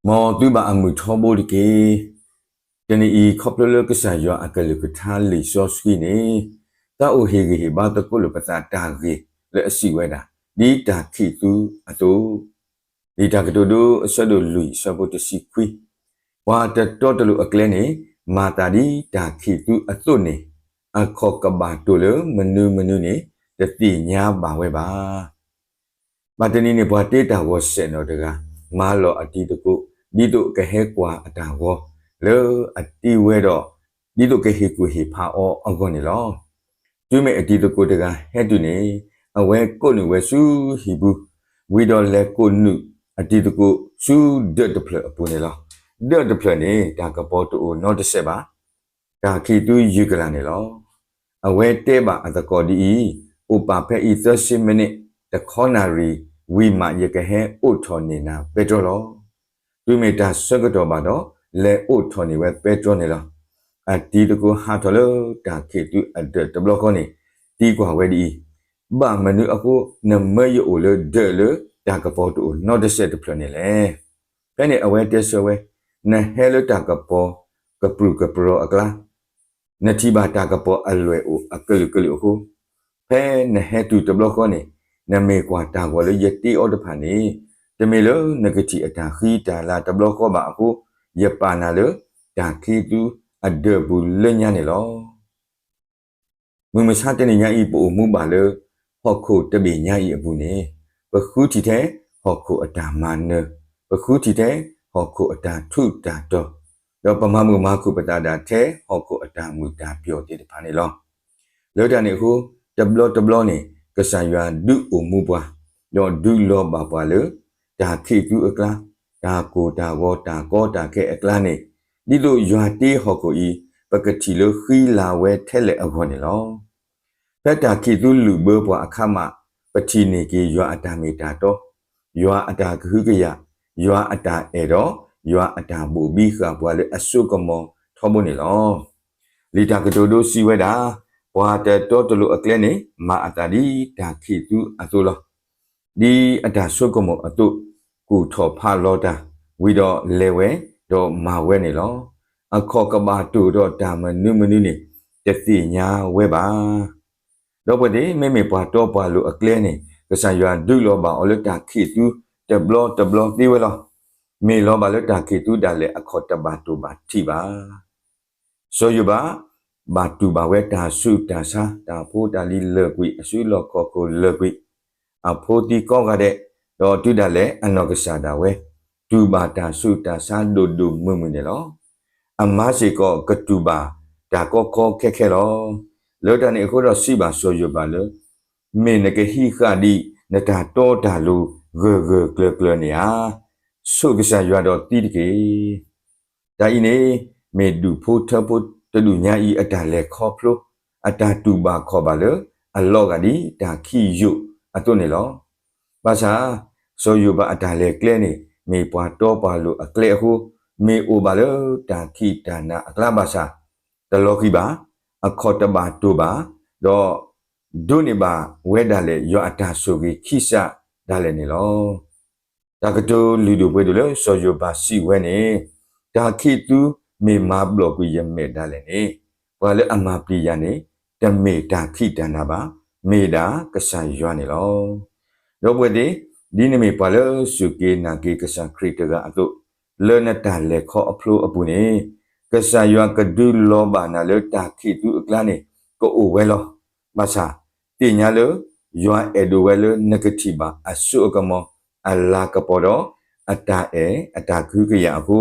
မ်သုဘၣ်အမုာ်ထီဘိတက့ၢ်. တနံၤအံၤ ခီဖျိလၢကစၢ်ယွၤအကလုၢ်ကထါလံာ်စီဆှံန့ၣ် သးအိၣ်ဟ့ၣ်ဂံၢ်ဟ့ၣ်ဘါသကိးလိာ်ပသးတၢ်ဂ့ၢ်လၢအစံးဝဲဒၣ်, ဒ်တၢ်ခံးသူအသိး, လံာ်တၢ်ကတိၤဒိ အဆၢဒိၣ်လွံၢ် အဆၢဖိတဆံခွံ, ပှၤတတီတလိၤအကျဲန့ၣ် မၤသးဒ်တၢ်ခံးသူအသိးန့ၣ်, အခီၣ်ကဘၣ်တိၢ်လၢမနုၤမနုၤန့ၣ် တသ့ၣ်ညါဘၣ်ဝဲဘၣ်. ဘၣ်တနံၤန့ၣ် ပှၤတ့တၢ်ဂီၤစဲးနီၤတဂၤ မၤလီၤအတံၤသကိး ဒ်သိးကဟဲကွၢ်အတၢ်ဂီၤ လၢအတ့ဝဲဒီး ဒ်သိးကဟ့ၣ်ကူၣ်ဟ့ၣ်ဖးအီၤအဂီၢ်န့ၣ်လီၤ. တုၤမ့ၢ်အတံၤသကိးတဂၤဟဲတုၤန့ၣ် အဝဲကိးနုာ်ဝဲဆူဟံၣ်ပူၤ, ဝံၤဒီးလဲၤကိးနုာ်အတံၤသကိးဆူဒၢးတဖျၢၣ်အပူၤန့ၣ်လီၤ. ဒၢးတဖျၢၣ်န့ၣ် တၢ်ကပီၤတအိၣ်နီတစဲးဘၣ်. တၢ်ခံးသူယုၢ်ကလာ်န့ၣ်လီၤ. အဝဲတဲဘၣ်အသကိးဒ်အံၤ, အိၣ်ပာ်ဖဲအံၤသၢဆံမံးနံး, တခီနၣ်ရံၣ်ဝံၤမး ယကဟဲအိးထီၣ်န့ၢ်နၤပဲတြီလီၤ. တုၤမ့ၢ်တၢ်ဆၢကတီၢ်ဘၣ်ဒီး လဲၤအိးထီၣ်န့ၢ်ဝဲပဲတြီန့ၣ်လီၤ. အတံၤသကိးဟးထီၣ်လၢတၢ်ခံးသူအဒၢးတဘျီဃီန့ၣ် သံကွၢ်ဝဲဒ်အံၤ, ဘၣ်မနုၤအဃိ နမၢယအိၣ်လၢဒၢးလၢတၢ်ကပီၤတအိၣ်နီတစဲးတဖျၢၣ်န့ၣ်လဲၣ်. ဖဲန့ၣ်အဝဲတဲဆၢဝဲ, နဟဲလၢတၢ်ကပီၤကပြုၢ်ကပြီၤအကျါ, နထံၣ်ဘၣ်တၢ်ကပီၤအလွဲၢ်အိၣ်အကလုာ်ကလုာ်အဃိ, ဖဲနဟဲတုၤတဘျီဃီန့ၣ် နမ့ၢ်ကွၢ်တၢ်ဂီၤလၢယတ့အီၤတဖၣ်န့ၣ်, တမ့ၢ်လၢနကထံၣ်အတၢ်ဃံတၢ်လၤတဘျီဃီဘၣ်အဃိ, ယပာ်နၤလၢတၢ်ခံးသူအဒၢးပူၤလၢညါန့ၣ်လီၤ. မုၢ်မဆါတနံၤညါအံၤ ပအိၣ်မူဘၣ်လၢ ဟီၣ်ခိၣ်တဘ့ၣ်ညါအံၤအပူၤန့ၣ်, ပဃုထံၣ်ထဲဟီၣ်ခိၣ်အတၢ်မၤနၢၤ, ပဃုထံၣ်ထဲဟီၣ်ခိၣ်အတၢ်ထူးတၢ်တီၤ, ဒီးပမၤမုာ်မၤခုၣ်ပသးဒၣ်ထဲဟီၣ်ခိၣ်အတၢ်မုာ်တၢ်ပျီၣ်သ့ၣ်တဖၣ်န့ၣ်လီၤ. လၢတၢ်န့ၣ်အဃိ, တဘျီတဘျီန့ၣ် ကစၢ်ယွၤဒုးအိၣ်မူပှၤ, ဒီးဒုးလီၤဘၣ်ပှၤလၢ တၢ်ခံးသူအကျါ, တၢ်ကိၢ်တၢ်ဂီၤတၢ်ကီတၢ်ခဲအကျါန့ၣ်, ဒ်သိးယွၤတ့ဟီၣ်ခိၣ်အံၤ ပကထံၣ်လၢဃံလၤဝဲထဲလဲၣ်အဂီၢ်န့ၣ်လီၤ. ဖဲတၢ်ခံးသူလုၢ်ဘၢပှၤအခါမး, ပထံၣ်န့ၢ်က့ၤယွၤအတၢ်မ့ၢ်တၢ်တီ, ယွၤအတၢ်ကဟုကယာ်, ယွၤအတၢ်အဲၣ်ဒီး ယွၤအတၢ်ဘိၣ်ဘံဃာ်ပှၤလၢအစိကမီၤထီဘိန့ၣ်လီၤ. လံာ်တၢ်ကတိၤဒိစံးဝဲဒၣ်, ပှၤတတီတလိၤအကျဲန့ၣ် မၤအသးဒ်တၢ်ခံးသူအသိးလီၤ. ဒ်အတၢ်ဆိကမိၣ်အသိး, ကူၣ်ထီၣ်ဖးလီၤတၢ်, ဝံၤဒီးလဲၤဝဲ, ဒီးမၤဝဲန့ၣ်လီၤ. အခီၣ်ကဘၣ်တိၢ်ဒီးတၢ်မနုၤမနုၤန့ၣ် တသ့ၣ်ညါဝဲဘၣ်. ဒီပုၢ်ဝဲၢ်သ့ၣ်, မ့မ့ၢ်ပှၤတီပှၤလိၤအကျဲန့ၣ် ကစၢ်ယွၤဒုးလီၤဘၣ်အီၤလၢတၢ်ခံးသူတဘျီတဘျီသ့ဝဲလီၤ. မ့ၢ်လီၤဘၣ်လၢတၢ်ခံးသူဒၣ်လဲာ်အခီၣ်တဘၣ်တိၢ်ဘၣ်ထံးဘၣ်. စီၤယိၤဘး ဘၣ်တူၢ်ဘၣ်ဝဲတၢ်ဆူးတၢ်ဆါ တၢ်ဖိတၢ်လံၤလၢာ်ကွံာ် အစုလီၢ်ခီၣ်ခိၣ်လၢာ်ကွံာ် အဖိသံကိးဂၤဒဲး, ဒီးတုၤဒၣ်လဲာ်အနီၢ်ကစၢ်ဒၣ်ဝဲ တူၢ်ဘၣ်တၢ်ဆူးတၢ်ဆါဒိၣ်ဒိၣ်မုၢ်မုၢ်န့ၣ်လီၤ. အမါစ့ၢ်ကီးကတူၢ်ဘၣ်တၢ်ကီကီခဲခဲလီၤ. လၢတၢ်န့ၣ်အဃိဒီးစံးဘၣ်စီၤယိၤဘးလၢ မ့ၢ်နကဟံးဃာ်ဒံးနတၢ်တီတၢ်လိၤဂၢၢ်ဂၢၢ်ကျၢၤကျၢၤန့ၣ်ဧါ. ဆိၣ်ကစၢ်ယွၤဒီးသံတက့ၢ်. တၢ်အံၤန့ၣ် မ့ၢ်ဒူၣ်ဖိထၢဖိတဒူၣ်ညါအံၤအတၢ်လဲၤခီဖျိ အတၢ်တူၢ်ဘၣ်ခီၣ်ဘၣ်လၢ အလီၤဂာ်ဒ်တၢ်ခံးယိာ်အသိးန့ၣ်လီၤ. ဘၣ်ဆၣ် စီၤယိၤဘးအတၢ်လဲၤကျဲန့ၣ် မ့ၢ်ပှၤတီပှၤလိၤအကျဲအဃိ မ့ၢ်အိၣ်ဘၣ်လၢတၢ်ခံးတၢ်နၤအကျါဘၣ်ဆၣ် တလီၤဃံၤဘၣ်, အခီၣ်တဘၣ်တိၢ်ဘၣ်, ဒီး ဒိးန့ၢ်ဘၣ်ဝဲဒၣ်လဲာ် ယွၤအတၢ်ဆိၣ်ဂ့ၤခံစးဒၣ်လဲာ်န့ၣ်လီၤ. တၢ်ကတိၤလုၢ်ဒိၣ်ပှ့ၤဒိၣ်လၢစီၤယိၤဘးစံးဝဲန့ၣ်, တၢ်ခံးသူမ့ၢ်မၤဘျီၣ်ကွံာ်ယမဲာ်ဒၣ်လဲာ်န့ၣ်, ပှၤလၢအမၤပျံၤယၤန့ၣ် တမ့ၢ်တၢ်ခံးတၢ်နၤဘၣ်, မ့ၢ်ဒၣ်ကစၢ်ယွၤန့ၣ်လီၤ. ဒီပုၢ်ဝဲၢ်သ့ၣ်, ဒ်နမ့ၢ်ပှၤလၢစူၢ်က့ၤနာ်က့ၤကစၢ်ခရံာ်တဂၤအသိး, လၢနတၢ်လဲၤခီအဖျိအပူၤန့ၣ်, ကစၢ်ယွၤကဒုးလီၤဘၣ်နၤလၢတၢ်ခံးသူအကျါန့ၣ် ကအိၣ်ဝဲလီၤ. ဘၣ်ဆၣ် သ့ၣ်ညါလၢ ယွၤအဲၣ်ဒိးဝဲလၢနကထံၣ်ဘၣ်အစိအကမီၤ, အလၤကပီၤဒီး အတၢ်အဲၣ်အတၢ်ကဟုကယာ်အဃိ,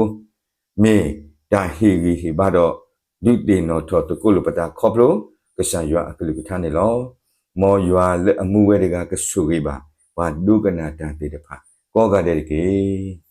မ့ၢ်တၢ်ဟ့ၣ်ဂံၢ်ဟ့ၣ်ဘါဒီး ဒုးသ့ၣ်နီၣ်ထီၣ်သကိးလိာ်ပသးခီဖျိ ကစၢ်ယွၤအကလုၢ်ကထါန့ၣ်လီၤ. မ်ယွၤလၢအမူဝဲတဂၤကဆိၣ်ဂ့ၤဘၣ် ပှၤဒိကနၣ်တၢ်သ့ၣ်တဖၣ် ကိးဂၤဒဲးတက့ၢ်.